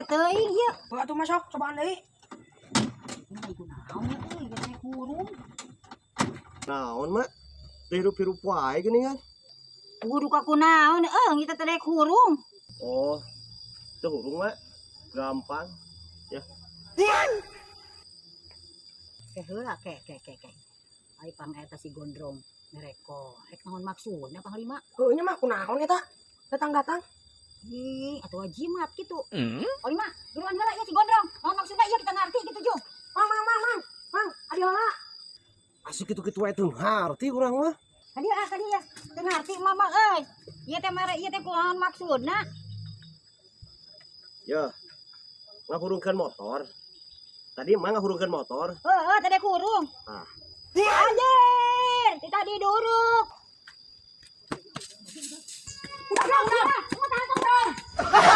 Teuing ieu. Heuh atuh masuk cobaan deui. Nah, ieu naon ya euy, teh hurung. Naon, Mak? Teu hirup-hirup wae geuningan. Kudu ka kunaon euy, kita teh rek hurung. Oh, teu hurung, Mak. Gampang. Ya. Ke heula ke ke ke ke. Ai pang eta si Gondrong mereko. Rek naon maksudna, Panglima? Heuh nya mah, kunaon eta? Datang-datang. Ih, atuh jimat gitu. Panglima, duluan heula ya si Gondrong. Naon maksudna ieu kita ngarti gitu, Jung. Mang, mang, mang, mang. Mang, adi heula. Asik kitu-kitu wae teu ngarti urang mah. Kadieu ah, kadieu ya. Teu ngarti mama euy. Ieu teh mere ieu teh kunaon maksudna? Ya. Ngahurungkeun motor. Tadi emang ngahurungkeun motor. Heeh, tadi hurung. Ah. Anjir, kita diduruk. Udah, udah, udah.